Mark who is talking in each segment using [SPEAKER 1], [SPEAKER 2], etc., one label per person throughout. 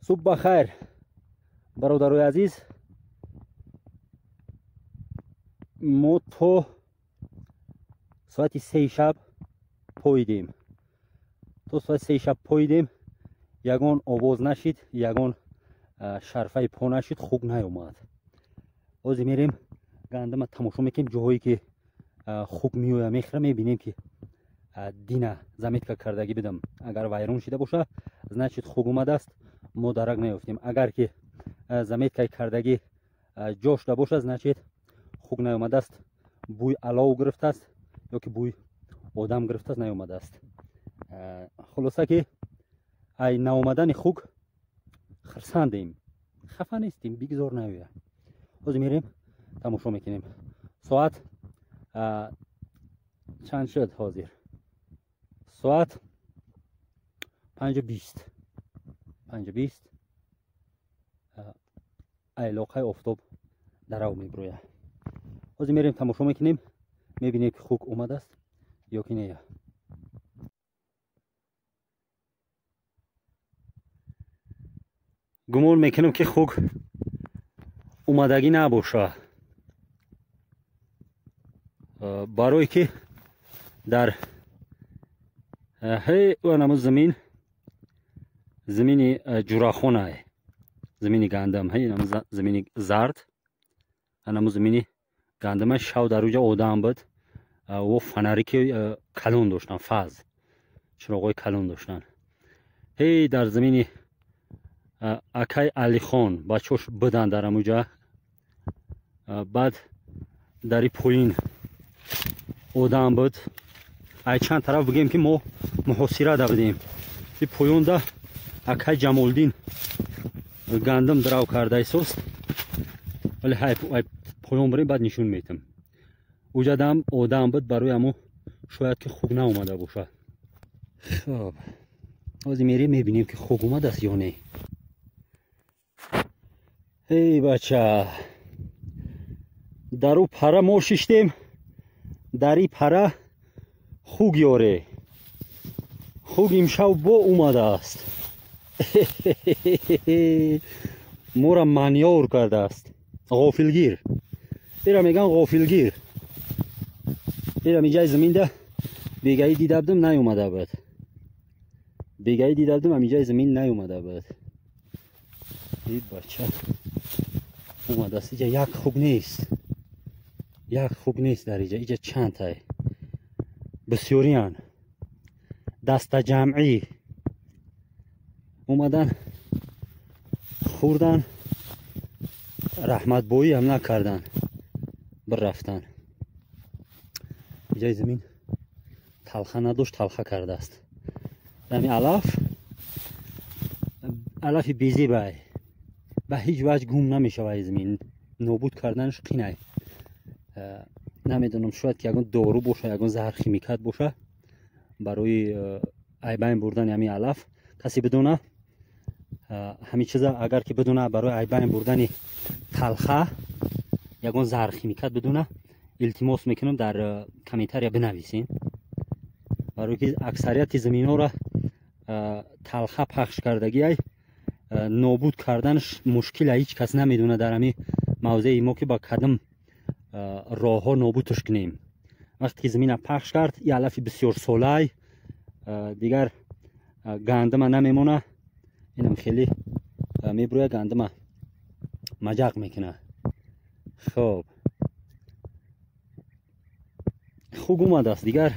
[SPEAKER 1] Субҳ бахайр, бародарои азиз. Мо то соати 3 шаб поидем. То соати 3 шаб поидем, ягон овоз нашид, ягон шарфаи по нашид, хук наёмад. Ҳозир мерем гандама тамошо мекунем, ҷоҳое ки хук меоя мехӯра, мебинем ки дина заметка кардагӣ бидам. Агар вайрон шида боша, значит хук омадааст, мо дарак наёфтем. Агар ки заметкаи кардагӣ ҷо шуда боша, значит хук наёмадааст, бӯй алов гирифтааст ё ки бӯй одам гирифтааст, наёмадааст. Хулоса ки ай наомадани хук хурсандем, хафа нестем, бигзор наояд. Ҳозир мерем тамошо мекунем. Соат чанд шуд ҳозир? Соат 5:20. 5:20 айлоқаи офтоб дарав мебирояд. Ҳозир мерем тамошо мекунем, мебинем ки хук омадааст ё ки не. Гумон мекунам ки хук омадагӣ набошад, барое ки дар ҳей замин, замини ҷурахонае, замини гандам, ҳей замини зард, анаму замини гандама шав дар уҷа одам буд. Во фонарики калон доштан, фаз чироғои калон доштан. Ҳей дар замини акай Алихон бачаҳош буданд дар амуҷа. Баъд дари поин одам буд. Ай чанд тараф бигем ки мо муҳосира да будем. И поёнда акай Ҷамолдин гандам драв кардаисост. Вале ҳай поён бирем, баъд нишон метам. Уҷадам одам буд, барои амо шояд ки хук наомада бошад. Хоб, ҳозир мерем мебинем ки хук омадааст ё не. Эй бача, дару пара мо шиштем, дари пара хук ёре. Хук имшав бо омадааст, мора манёр кардааст. Ғофилгир, ира меган ғофилгир. Ира миҷаи заминда бегаӣ дида будам, наёмада буд. Бегаӣ дида будам, амиҷаи замин наёмада буд. Эй бача омадааст. Иҷа як хук нест, як хук нест дар иҷа. Иҷа чандтай, бисёриян, дастаҷамъӣ омадан, хӯрдан, раҳматбоӣ ҳам накардан, бирафтан. Иҷаи замин талха надошт, талха кардааст. Ами алаф, алафи безебай, ба ҳеҷ ваҷ гум намешавад. Замин нобуд карданаш қинай. Намедонам, шояд ки ягон дору боша, ягон заҳр химикат боша барои айбайн бурдани ҳамин алаф. Касе бидона ҳамин чиза, агар ки бидона барои айбайн бурдани талха ягон заҳр химикат бидона, илтимос мекунам дар комментария бинависем, барои ки аксарияти заминҳоро талха пахш кардагиай, нобуд карданаш мушкила. Ҳеҷ кас намедона дар ҳамин мавзеи мо ки ба кадом роҳҳо нобудаш кунем. Вақте ки замина пахш кард, и алафи бисёрсолай, дигар гандама намемона. Инам хеле мебурӯя, гандама маҷақ мекуна. Хоб, хук омадааст, дигар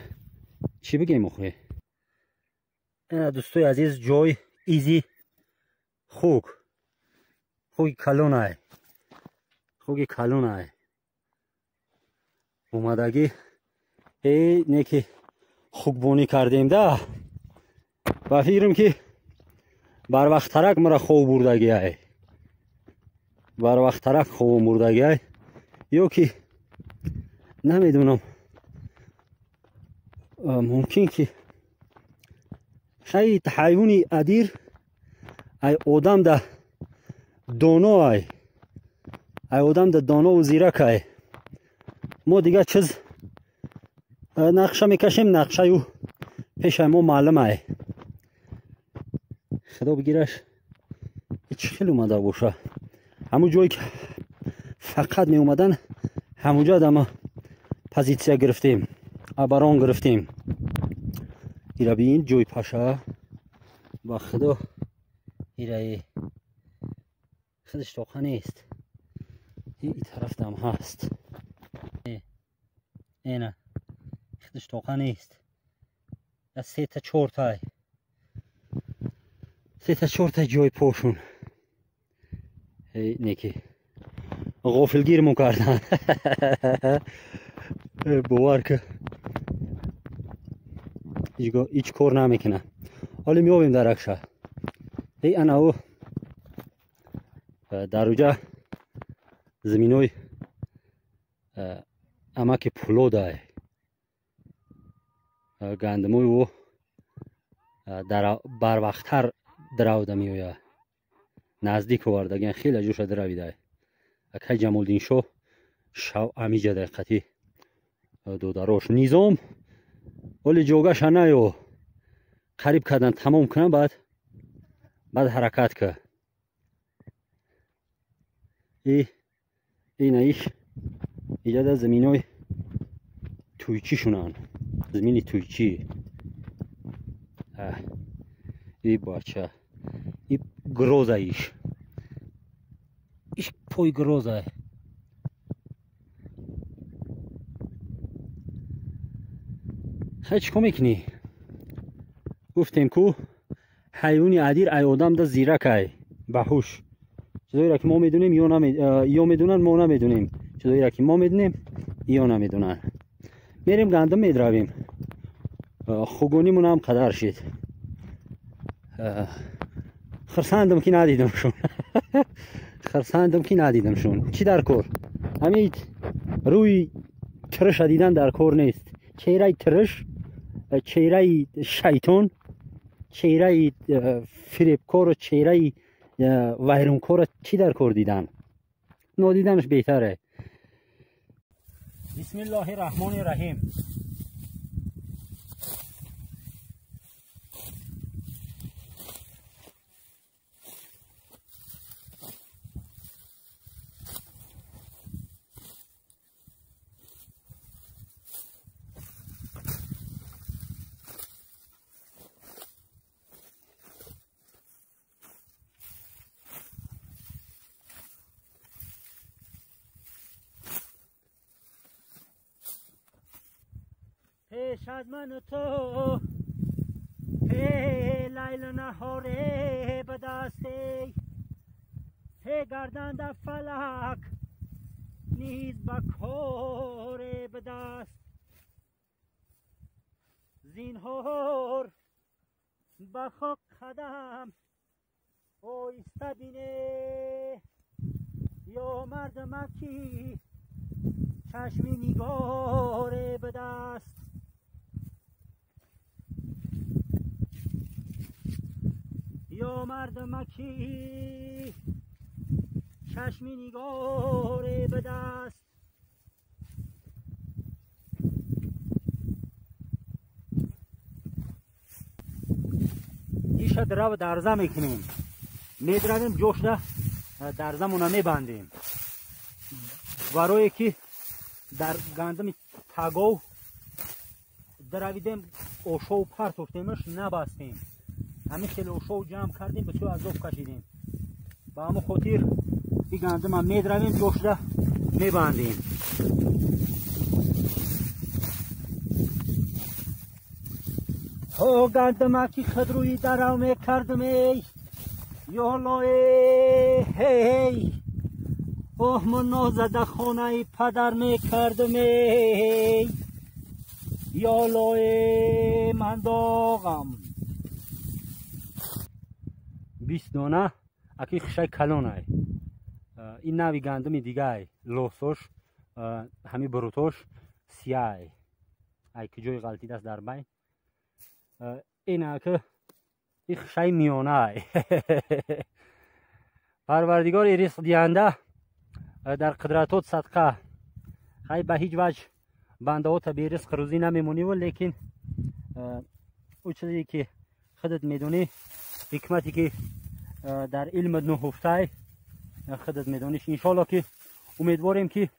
[SPEAKER 1] чӣ бигем охе? Ина дӯстои азиз, ҷой изи хук, хуки калонай, хуки калонай омадагӣ. Эй не ки хукбонӣ кардем да, ба фикрам ки барвақттарак мара хов бурдагиай, барвақттарак хов бурдагиай ё ки намедонам, мумкин ки хай ҳайвони адир ай одам да доно, ай одам да донову зирак ай. Мо дигар чиз нақша мекашем, нақшаю пешай мо маълум ай. Худо бигираш. Чӣ хел омада боша? Ҳамун ҷое ки фақат меомадан, ҳамунҷо дама позитсия гирифтем, оборон гирифтем. Ира бин ҷои паша, ба худо ираи худаш тоқа нест. И тарафдам ҳаст. Эна худаш тоқа нест. Я сета чортай. Сета чортай ҷои пошун. Неки ғофилгирмон кардан. Бовар ки ҳеҷ кор намекунад. Ҳоло меёбем даракша. Эй ана ӯ дар уҷа заминои амаки пулодай. Гандумои ӯ барвақттар даравда меояд. Наздик овардагиан, хеле ҷоша даравидай. Акай Ҷамолиддиншоҳ шав амиҷа дай қати додарош. Низом оли ҷогаша наё, қариб кардан тамом кунам, баъд ҳаракат ка. Ина иш иҷада заминои туйчӣ шунан, замини туйчӣ. И бача и гроза, иш пой гроза. Хай чӣ кор мекунӣ? Гуфтем ку ҳайвони адир ай одам да зиракай, баҳуш. Чизоеро ки мо медонем ё медонанд, мо намедонем. Чизоеро ки мо медонем, ё намедонанд. Мерем гандум медравем. Хугонимон ҳам қадар шид. Хирсандам ки надидамшон. Хирсандам ки надидамшон. Чӣ дар кор? Ҳамин рӯи тирша дидан дар кор нест. Чеҳраи тирш, чеҳраи шайтон, чеҳраи фиребкору чеҳраи вайронкора чӣ дар кор дидан? Нодиданаш беҳтаре. Бисмиллоҳи раҳмони раҳим. پیش از من و تو هی لیل و نهاره به دست، هی گردند فلک نیز به کار به دست. زینهار به خاک قدم آیسته بینه، یا مردمکی چشمی نگاره به دست. یا مردمکی چشمی نگاره به دست. ایشه درو درزه میکنیم، میدرویم جوش درزمونه میبندیم برای که در گندم تگاو درویدیم اوشو پرتوفتیمش نبستیم. همین خیلی اوشو جمع کردیم، به سوی عذاب کشیدیم. به همون خاطر این گندم هم میدرویم جوش میبندیم. ها گندم که خود روی درو میکردم ای یا لای هی، اوه من نازده خانه پدر میکردم ای یا لای من داغم. 20 دانه اکی خشای کلان ای. این نوی گندم دیگه ای، لوسوش همی بروتوش سیاه ای، ای که جای غلطی دست در بین. این که این خشای میانه ای. پروردگار رزق دهنده در قدرتات صدقه. خی به هیچ وجه بنده ها تا بی رزق روزی نمیمونی، و لیکن او چیزی که خودت میدونی، حکمتی که Дар илм нуҳуфтай, худат медониш. Иншоалло, ки умедворем, ки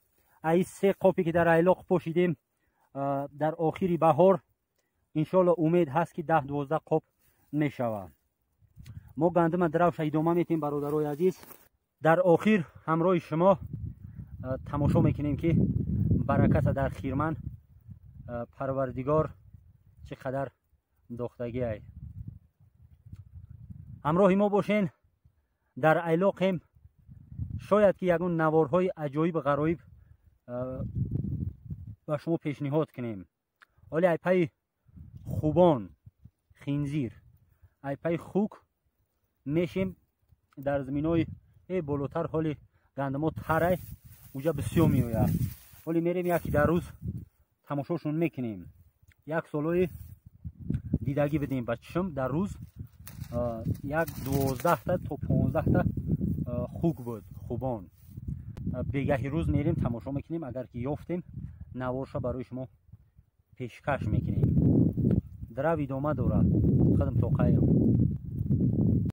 [SPEAKER 1] ай се қопе, ки дар айлоқ пошидем, дар охири баҳор, иншоалло, умед ҳаст, ки 10-12 қоп мешавад. Мо гандума дравша идома метем. Бародарои азиз, дар охир ҳамроҳи шумо тамошо мекунем, ки бараката дар хирман Парвардигор чӣ қадар дохтагиай. Ҳамроҳи мо бошен. Дар айлоқем. Шояд, ки ягон наворҳои аҷоиб ғароиб ба шумо пешниҳод кунем. Ҳоли айпаи хубон, хинзир, айпаи хук мешем дар заминои болотар. Ҳоли гандумо тарай, уҷа бисёр меояд. Ҳоли мерем, яки дар рӯз тамошошон мекунем. Як солҳои дидагӣ бидем ба чишм, дар рӯз як 12та то 15та хук буд, хубон. Бегаҳи рӯз мерем, тамошо мекунем. Агар ки ёфтем, наворша барои шумо пешкаш мекунем. Драв идома дорад. Худам тоқаем.